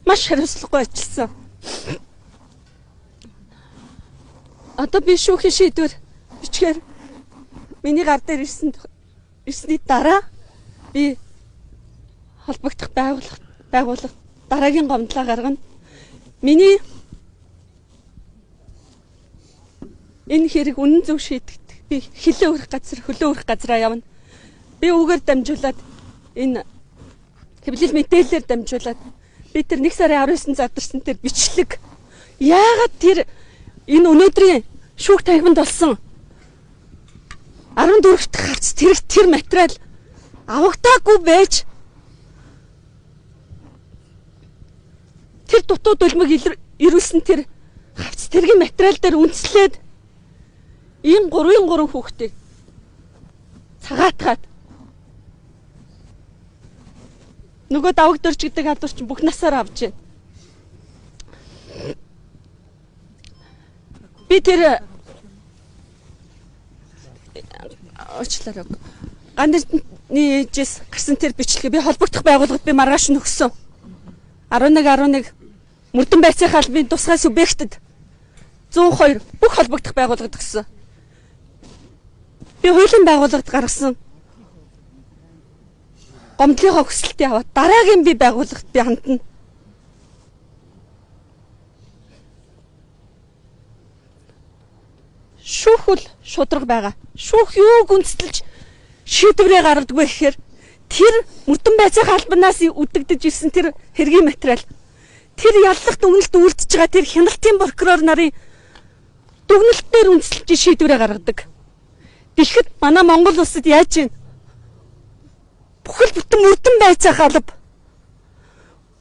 Маш хариуцлагагүй ажилласан. Одоо би шүүхийн шийдвэр бичгээр миний гар дээр ирсний дараа би холбогдох байгууллага дараагийн гомдлоо гаргана. Миний энэ хэрэг үнэн зөв шийдэгдэх. Би хилээ өрөх газар, хөлөө өрөх газраа явна. Би үүгээр дамжуулаад энэ хэвлэл мэдээлэлээр дамжуулаад би тэр 1 сарын 19-нд задарсан тэр бичлэг яагаад тэр энэ өнөөдрийн шүүх танхимд болсон 14 дахь хавц тэр материал авагдаагүй байж тэр дутуу дөлмөг ирүүлсэн тэр хавц тэргийн материал дээр үндэслээд ийм 3-3 хүүхдийг цагаатгаад нөгөө давагдөрч гэдэг албар чинь бүх насаар авч байна. Би тэр уучлаарай. Ган эрдэнэний ээжээс гарсан тэр бичлэгээ би холбогдох байгууллагад би маргааш нь өгсөн. 11 мөрдөн байцаах албаны тусгай субъектэд 102 бүх холбогдох байгууллагад өгсөн. Би хуулийн байгууллагад гаргасан гомдлынхоо хүсэлтийг аваад дараагийн би байгууллагад би хандна. Шүүх бол шударга байгаа. Шүүх юуг үндэслэж шийдвэрээ гаргадаггүй гэхээр тэр мөрдөн байцаах албанаас үдэгдэж ирсэн тэр хэргийн материал, тэр яллах дүгнэлт үлдэж байгаа тэр хяналтын прокурор нарын дүгнэлтээр үндэслэж шийдвэрээ гаргадаг. Тэгэхэд манай Монгол улсад яаж юм? Бүхэл бүтэн мөрдөн байцаах алба,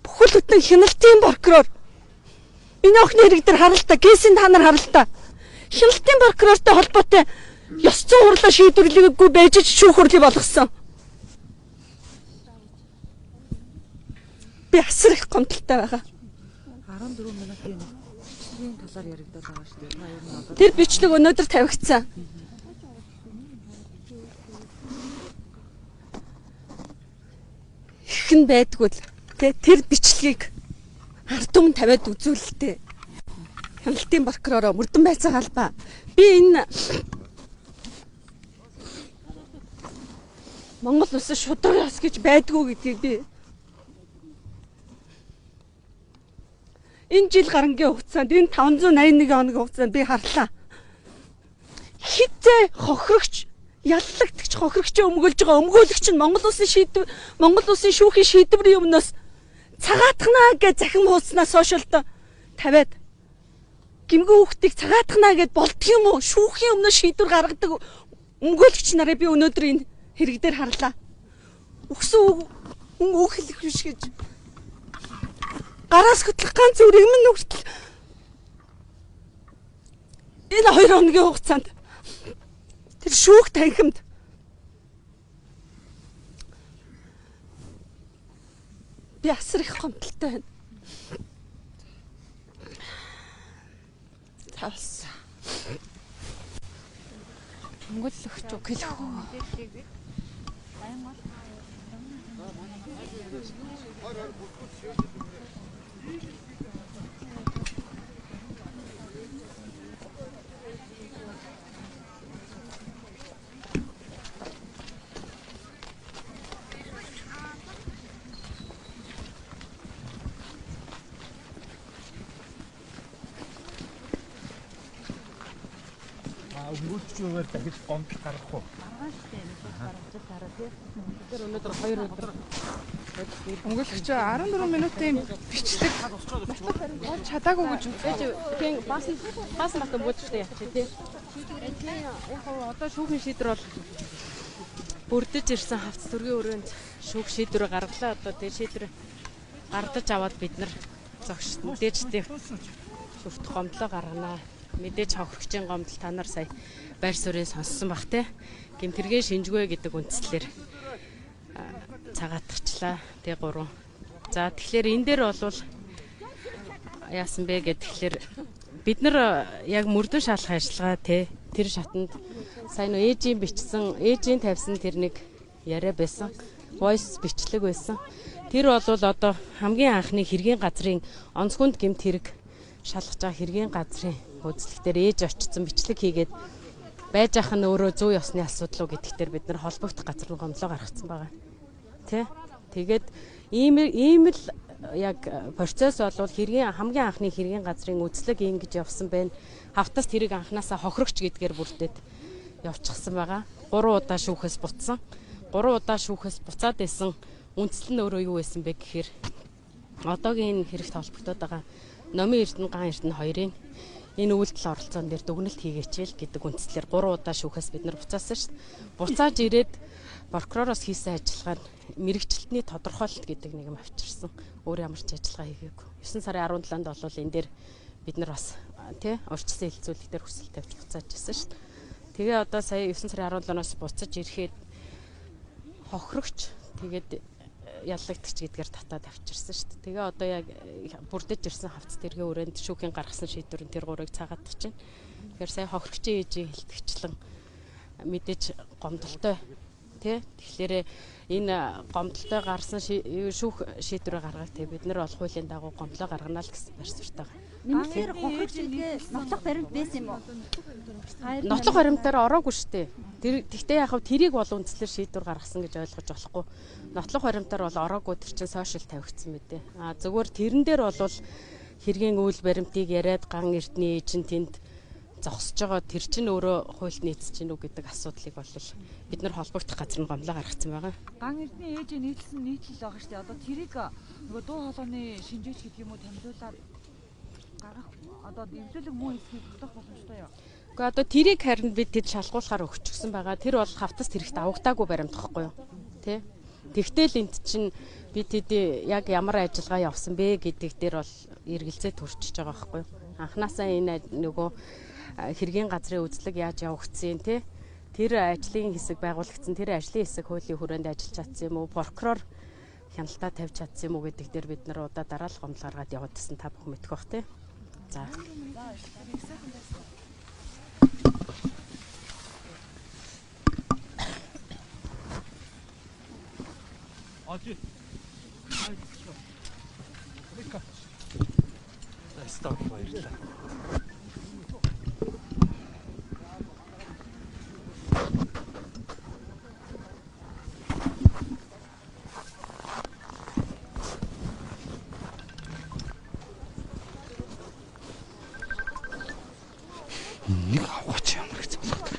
бүхэл бүтэн хяналтын прокурор. Миний охины хэрэг дээр харалтаа, кейсийн та нар харалтаа. Хяналтын прокурортой холбоотой ёс зүйн хурлаа шийдвэрлэгээгүй байж шүүх хурлыг болгосон. Би асар их гомдолтой байгаа. 14 минутын бичлэгийн талаар яригдаад байгаа шүү дээ. Та ер нь одоо тэр бичлэг өнөөдөр тавигдсан. Хэн байдгүй л тэр бичлэгийг ард түмэн тавиад үзүүлэлтэй. Хяналтын прокуророо мөрдөн байцаах албаа. Би энэ Монгол улсад шударга ёс гэж байдгүй гэдгийг би энэ жил гарангийн хугацаанд энэ 581 хоногийн хугацаанд би харлаа. Хитээ хохирогч, яллагдагч хохирогчоо өмгөөлж байгаа өмгөөлөгч нь Монгол улсын шийдвэр, Монгол улсын шүүхийн шийдвэрийн өмнөөс цагаатхнаа гэж захин хууцнаа сошиалд тавиад гимгэн хүүхдийг цагаатхнаа гэд болдго юм уу? Шүүхийн өмнөө шийдвэр гаргадаг өмгөөлөгч нарыг би өнөөдөр энэ хэрэг дээр харлаа. Үхсэн хүн үг хэлэх биш гэж гараас хөтлөх ганц үрэг минь хүртэл энэ 2 хоногийн хугацаанд тэр шүүх танхимд би асар их гомдолтой байна. Тавс. Өмгөөлөгч үг хэлэх үү? Өмгөөлөгч үгээр дахиж гомдол гаргах уу? Гаргана шүү дээ. Гаргаж л тий. Тэр өнөөдөр 2 өдөр Өмгөөлөгч 14 минутын бичлэг болж чадаагүй гэж байж тийм бас мат өмгөөлөгчтэй явчих тий. Яг одоо шүүхийн шийдвэр бол бүрдэж ирсэн хавц төргийн өрөөнд шүүх шийдвэр гаргалаа. Одоо тэр шийдвэр гардаж аваад бид нар зогш мэдээж тий шүүхт гомдлоо гарганаа. Мэдээж хохирогчийн гомдол та нар сая байр суурийг сонссон бах те. Гэмтэргийн шинжгүй гэдэг үндслээр цагаатгачлаа. Тэ 3. За тэгэхээр энэ дээр бол яасан бэ гэхээр бид нар яг мөрдөн шалах ажиллагаа те тэр шатанд сайн нөө ээжийн бичсэн, ээжийн тавьсан тэр нэг яриа байсан. Voice бичлэг байсан. Тэр бол одоо хамгийн анхны хэргийн газрын онцгүйнд гэмт хэрэг шалгаж байгаа хэргийн газрын үзлэгтэр ээж очсон бичлэг хийгээд байж ах нь өөрөө зүй ёсны асуудал уу гэдэгтэр бид нар холбогдох газар нь гомдлоо гаргацсан байгаа. Тэ? Тэгээд ийм л яг процесс бол хэргийн хамгийн анхны хэргийн газрын үзлэг ингэж явсан байна. Хавтас тэрийг анханасаа хохирогч гэдгээр бүрдээд явчихсан байгаа. 3 удаа шүүхээс буцсан. 3 удаа шүүхээс буцаад байсан үндсэл нь өөрөө юу байсан бэ гэхээр одоогийн энэ хэрэгт холбогдоод байгаа Номын Эрдэнэ, Ган Эрдэнэ хоёрын энэ үйлдэл оролцоон дээр дүгнэлт хийгээч л гэдэг үндслээр 3 удаа шүүхээс бид нар буцаасан шүү дээ. Буцааж ирээд прокуророос хийсэн ажиллагаа нь мэрэгчлэлтний тодорхойлолт гэдэг нэг юм авчирсан. Өөр ямар ч ажиллагаа хийгээгүй. 9 сарын 17-нд бол энэ дээр бид нар бас тий урьдчилсан хэлэлцүүлэг дээр хүсэл тавьж буцааж ирсэн шүү дээ. Тэгээ одоо сая 9 сарын 17-наас буцаж ирэхэд хохирогч тэгээд яллагдагч гэдгээр татаад авчирсан шүү дээ. Тэгээ одоо яг бүрдэж ирсэн хавц тэргийн өрөөнд шүүхийн гаргасан шийдвэр нь тэр гурыг цагаатах чинь. Тэгэхээр сая хохирогчийн ээжийн хэлтгэгчлэн мэдээж гомдолтой тий. Тэгэхээр энэ гомдолтой гарсан шүүх шийдвэрээ гаргах тий бид нар бол хуулийн дагуу гомдлоо гаргана л гэсэн байр суурьтай байгаа. Нэмэлтээр хохирогч гэдгээ нотлох баримт байсан юм уу? Нотлох баримтаар ороогүй шүү дээ. Тэр тэгтээ яг тэрийг бол үндслэр шийдвэр гаргасан гэж ойлгож болохгүй. Нотлох баримтаар бол ороогүй, тэр чинь сошиал тавигдсан мэдээ. А зүгээр тэрэн дээр бол хэргийн үйл баримтыг яриад Ган Эрдэнэ ээж нь тэнд зогсож байгаа тэр чинь өөрөө хуульд нийцэж гин үү гэдэг асуудлыг бол бид нар холбогдох газар нь гомдлоо гаргацсан байгаа. Ган Эрдэнэ ээжээ нийтлсэн нийтлэл байгаа шүү дээ. Одоо тэрийг нөгөө дуу хоолойны шинжээч гэдэг юм уу томилуулаад гаргах одоо эвлүүлэг муу хэсгийг тогтоох боломжтой юу? Гэхдээ одоо тэрийг харин бид тэд шалгуулахаар өгчихсөн байгаа. Тэр бол хавтас хэрэгт авагдаагүй баримт гэхгүй юу? Тэ? Тэгтэл энд чинь бид тэд яг ямар ажиллагаа явсан бэ гэдэг дээр бол эргэлзээ төрчиж байгаа байхгүй юу? Анханасаа энэ нөгөө хэргийн газрын үзлэг яаж явагдсан те? Тэр ажлын хэсэг байгуулагдсан, тэр ажлын хэсэг хуулийн хүрээнд ажиллаж чадсан юм уу? Прокурор хяналтаа тавьж чадсан юм уу гэдэг дээр бид нар удаа дараа л гомдол гаргаад яваад гэсэн та бүхэн мэдэх бах те. За. Стоп баярлалаа. Нэг аваач ямар хэцүү болох.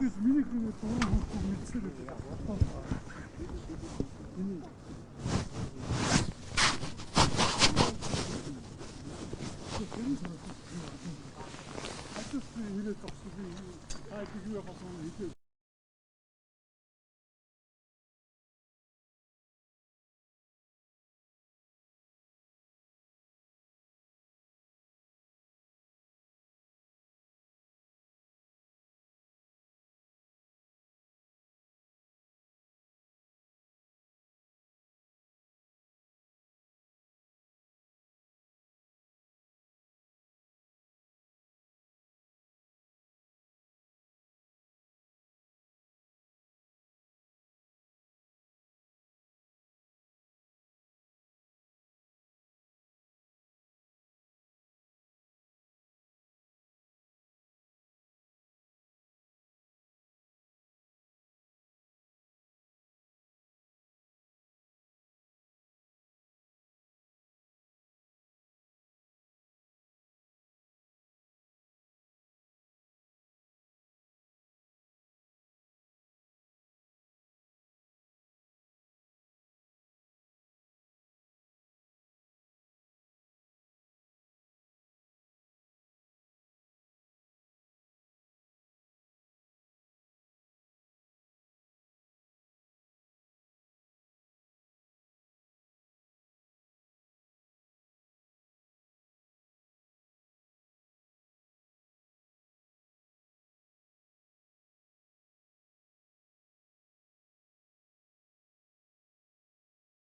Миний хүн дуран хөрөхгүй мэдсээр байдаг. Энэ Хажууд ирээд зогссон би аа юу явах вэ?